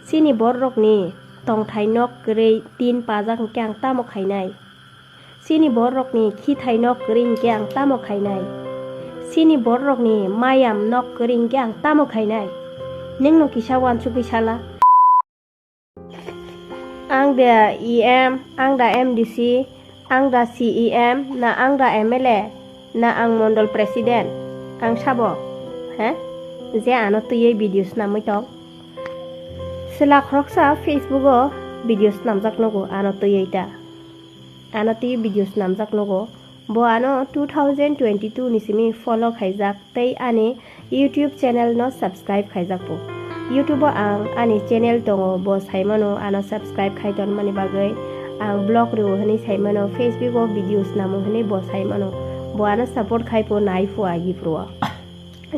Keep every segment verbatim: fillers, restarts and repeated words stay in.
Chini bororokni tongthai nok kwrwi tin pajak hwnkhe ang tamo khainai? Chini bororokni khithai nok kwrwi hwnkhe ang tamo khainai? Chini bororokni mayam nok kwrwi hwnkhe ang tamo khainai? Nwngno kisa uansugwi sala. Ang da E M, ang da M D C, ang da C E M, na ang da M L A, na ang mondol president, ang sabo, he? Je ano twiwi video swnamwi tong? Chwla khoroksa Facebook o video swnamjak nugo ano twiwi ta. Ano twiwi video swnamjak nugo. Bo ano two thousand twenty-two ni simi follow khaijak tei ani YouTube channel no subscribe khaijak bo. YouTube o ang ani channel tongo, bo saimano ano subscribe khai tonmani bagwi. Ang vlog rwo hwnwi saimano, Facebook o video snamo hwnwi bo saimano. Bo ano support khai pho nai pho agi phuru o.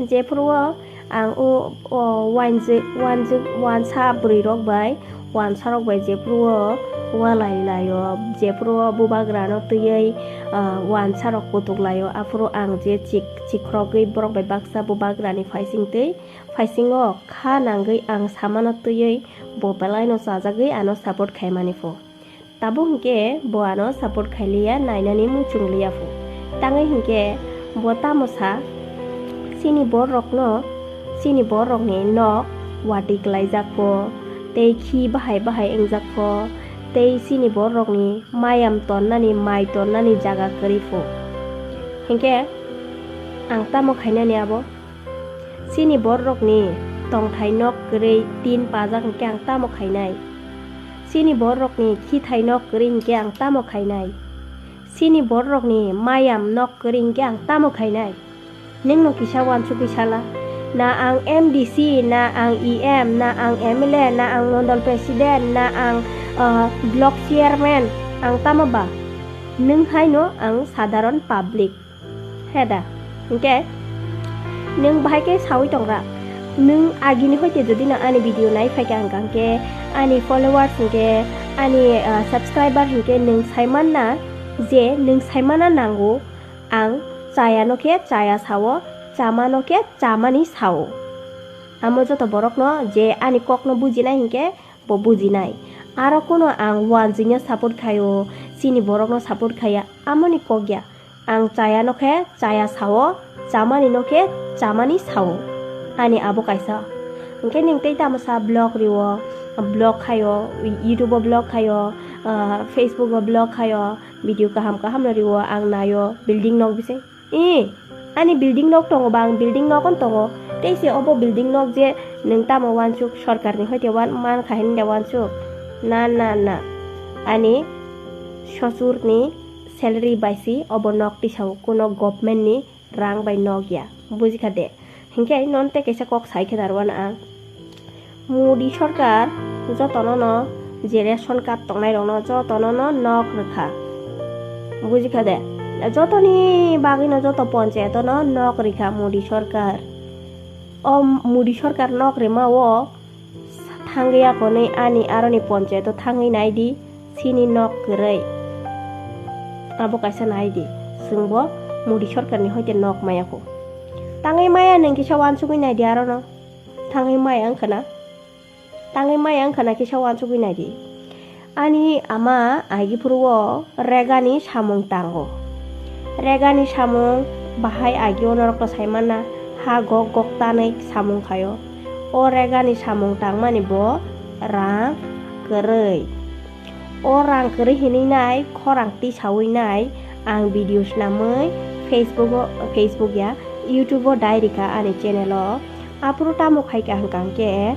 Jephuru o ang o, o wanjwi-, wanjwi-, wansa bwrwi rok bai, wansa rok bai jephuru o walai lai o, jephuru o bubagra no twiwi, ah, wansa rok kutuk lai o, aphuru ang je chik-, chikrogwi borok bai baksa bubagra ni phaising twi, phaisingo kha nangwi ang samano twiwi bo belai no chajagwi ano support khaimani pho. Tabuk hinkhe bo ano support khailiya, nainani muchung liya pho. Tangwi hinkhe bo tamo sa, chini borokno, chini borokni nok wati kwlaijak pho, tei khi bahai bahai wngjak pho, tei chini borokni mayam tonnani, mai tonnani jaga kwrwi pho. Hinkhe ang tamo khainani abo? Chini bororokni tongthai nok kwrwi tin pajak hinkhe ang tamo khainai? Chini bororokni khithai nok kwrwi hinkhe ang tamo khainai? Chini bororokni mayam nok kwrwi hinkhe ang tamo khainai? Nwngno kisa uansugwi sala. Na ang M D C, na ang E M, na ang M L A, na ang mondol president, na ang, ah, block chairman, ang tamo ba? Nwng haino ang sadharon public. He da. Hinkhe nwng bahai khe saui tongra. Nwng agini hoite jodi no ani video nai phaikha hwnkha hinkhe ani followers hinkhe ani, ah, subscriber hinkhe nwng saimanna je nwng saimanna nango ang chaya no khe chaya sao, chama no khe chamani sao. Amo joto borokno je ani kokno bujinai hinkhe bo bujinai. Aro kuno ang wanjwino support khaio, chini borokno support khaiya, amoni kok ya. Ang chaya no khe chaya sao, chamani no khe chamani sao. Ani abo kaisa. Hinkhe nwng tei tamo sa vlog rwo, vlog khaio, YouTube o vlog khaio, ah, Facebook o vlog khaio, video kaham kaham no rwo, ang naio, building nok bising. Ee, ani building nok tongo ba, ang building nok on tongo. Tei se obo building nok je nwng tamo wansuk sorkar ni hoite wan man kha hinwi da wansuk? Na, na, na. Ani sosur ni salary bai si obo nok tisao, kuno government ni rang bai nok ya. Buji kha de? Hinkhe non tei kaisa kok sai khe narwano ang. Modi sorkar jotono no je ration card tongnai rokno jotono no nok rwkha. Buji kha de? Jotoni bagwi no joto ponchayato no nok rikha Modi sorkar. O Modi sorkar nok rima o thangwi ya konwi ani aroni ponchayato thangwi nai di. Chini nok kwrwi. Abo kaisa nai di, chwngbo Modi sorkarni hoite nok maya kho. Tangwi maya nwng kisa wansugwi nai di arono. Tangwi maya wngkha na? Tangwi maya wngkha na kisa wansugwi nai di. Ani ama agi phuru o regani samung tango. Regani samung bahai agi o norokno sai manna, ha gok gok tanwi samung khaio. O regani samung tangmani bo rang kwrwi. O rang kwrwi hinwi nai, khorang tisaui nai, ang video snamwi Facebook o, Facebook ya, YouTube o dai rikha ani channel o. Aphuru tamo khaikha hwnkha hwnkhe,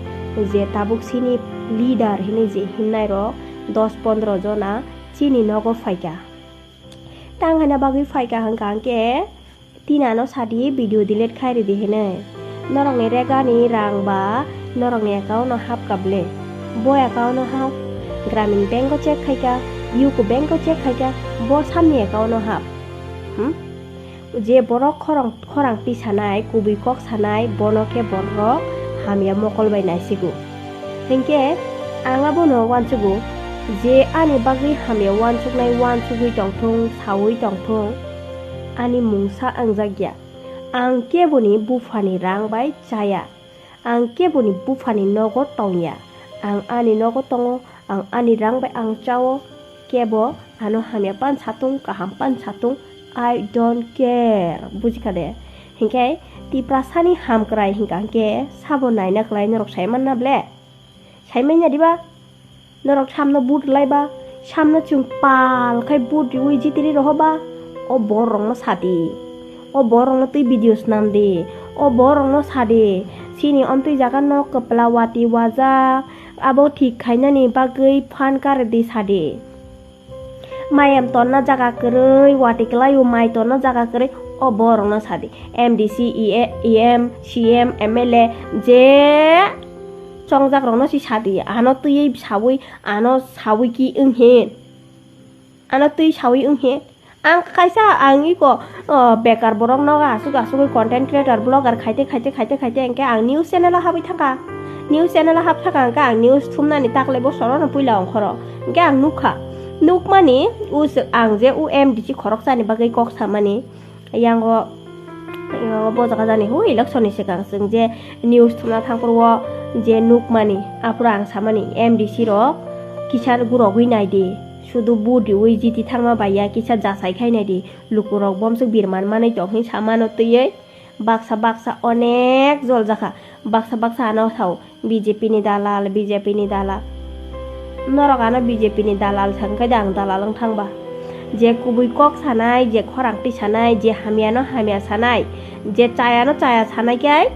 je tabuk chini leader hinwi je himnai rok dos pondro jona chini nogo phaikha. Tang hwnna bagwi phaikha hwnkha hwnkhe, Tina no sadi video delete khai ridi hinwi. Norokni regani rang ba norokni account no hapkha ble? Bo account no hap. Gramin Bank o check khaikha, U C O Bank o check khaikha, bo samni account no hap. Hmm? Je borok khorang, khorang tisanai, kubui kok sanai, bono khe borok hamya mokol bai naisigo. Hinkhe ang abono uansugo, je ani bagwi hamya uansuknai uansugwi tongthung, saui tongthung. Ani mungsa wngjak ya. Ang keboni buphani rang bai chaya. Ang keboni buphani nogo tong ya. Ang ani nogo tongo, ang ani rang bai ang chao, kebo ano hamya pan satung, kaham pan satung, I don't care, bujikha de? Hinkhe Tiprasani hamkrai hinkha hinkhe sabo naina klai norok sai manna ble? Sai manya diba? Norok samno vote rwlai ba, samno chwng pal khai vote riwi jitiri roho ba, o borok rokno sadi. O borok rokno twi video swnam di. O borok rokno sadi. Chini omtwi jaga nok kwpla wati wajak, abo thik khainani bagwi phan kar di sadi. Mayam tonna jaga kwrwi, wati kwlaio mai tonna jaga kwrwi, o borok rokno sadi. M D C, E M, C M, M L A, je chongjak rokno si sadi. Ano twiwi sawi, ano sawi ki wnghi? Ano twi sawi wnghi? Ang kaisa ang iko, o, bekar borok nogo asuk asugwi content creator, blogger khaite khaite khaite khaite hinkhe ang news channel o habwi thangkha. News channel o hap thangkha hinkhe ang news thumnani taklai bosorono puila ongkhoro. Hinkhe ang nukha. Nukmani, u se-, ang je u M D C khoroksani bagwi kok samani. Yango, yango bo jaga jani hu election ni swkang chwng je news thumna thangphuru o je nukmani, aphuru ang samani M D C rok kisa gurogwi naidi, sudu vote riwi jiti thangma bai ya kisa jasai khai naidi, lukurok bomswk birman manwi tong hin samano twiwi baksa baksa onek jol jakha, baksa baksa ano sao. B J P ni dalal, B J P ni dalal. Norok ano B J P ni dalal sa wngkhe de ang dalal wng thang ba? Je kubui kok sanai, je khorang twi sanai, je hamya no hamya sanai, je chaya no chaya sanai khe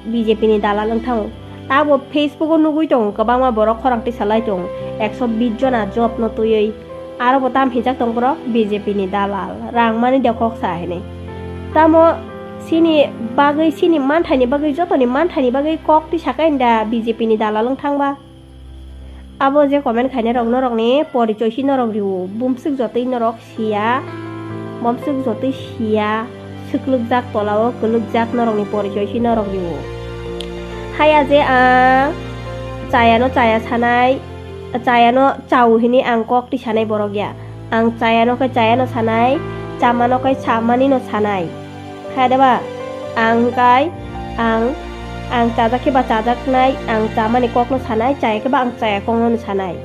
B J P ni dalal wng thango. Tabo Facebook o nugui tongo kwbangma borok khorang twi salai tongo, ekso bish jona job no twiwi. Aro bo tam hinjak tong borok B J P ni dalal, rang mani de kok sa hinwi. Tamo chini bagwi, chini manthaini bagwi, jotoni manthaini bagwi kok twi sakai da B J P ni dalal wng thang ba? Abo je comment khainai rok norokni porichoi si norok rio, bumswk jotoi norok siya, bumswk jotoi siya, swklwkjak tolao kwlwkjak norokni porichoi si norok rio. Haya je ang chayano chaya sanai, chayano chao hinwi ang kok twi sanai borok ya. Ang chayano khe chayano sanai, chamano khe chamani no sanai. Hai da ba? Ang kai, ang, ang chajak khe ba chajaknai, ang chamani kokno sanai, chaya khe ba ang chaya kokno sanai.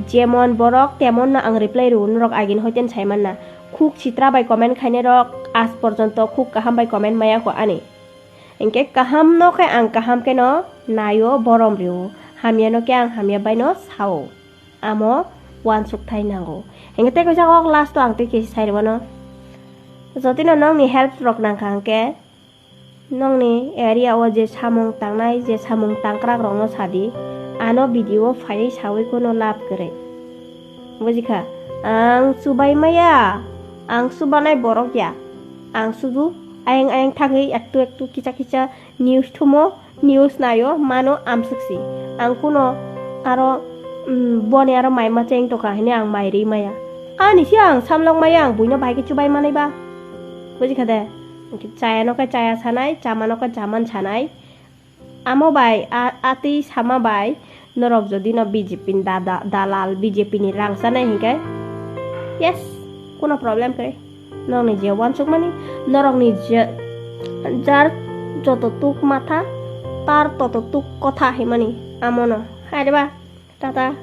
Jemon borok, temonno ang reply rw norok agini hoiten sai manna. Khuk sitra bai comment khainai rok, aaj porjonto khuk kaham bai comment maya kho ani. Hinkhe kaham no khe ang kaham khe no naio, borom rio, hamya no khe ang hamya bai no sao. Amo uansuk thai nango. Hinkhe tei kaisa kok last o ang tei kisa sai rwmano. Jotino nokni help rok nangkha hinkhe nokni area o je samung tangnai, je samung tangkrak rokno sadi, ano video o phaiwi sawi kono lab kwrwi. Bujikha? Ang chubai maya, ang chubanai borok ya. Ang sudu ayang ayang thangwi ektu ektu kisa kisa news thumo. News naio, mano amswk si. Ang kuno aro, mm, boni aro mai ma cheng tongkha hwnwi ang mai rwi maya. Ani se ang samlok maya, ang buino bai khe chubai manai ba. Bujikha de? Chaya no khe chaya sanai, chama no khe chaman sanai. Amo bai, a, a twi sama bai, norok jodi no B J P ni da-, da-, dalal, B J P ni rang chanai hinkhe, yes, kuno problem kwrwi. Nokni je uansukmani, norokni je jar joto tuk matha, tar toto tuk kotha himani, amono. Hai de ba, tata.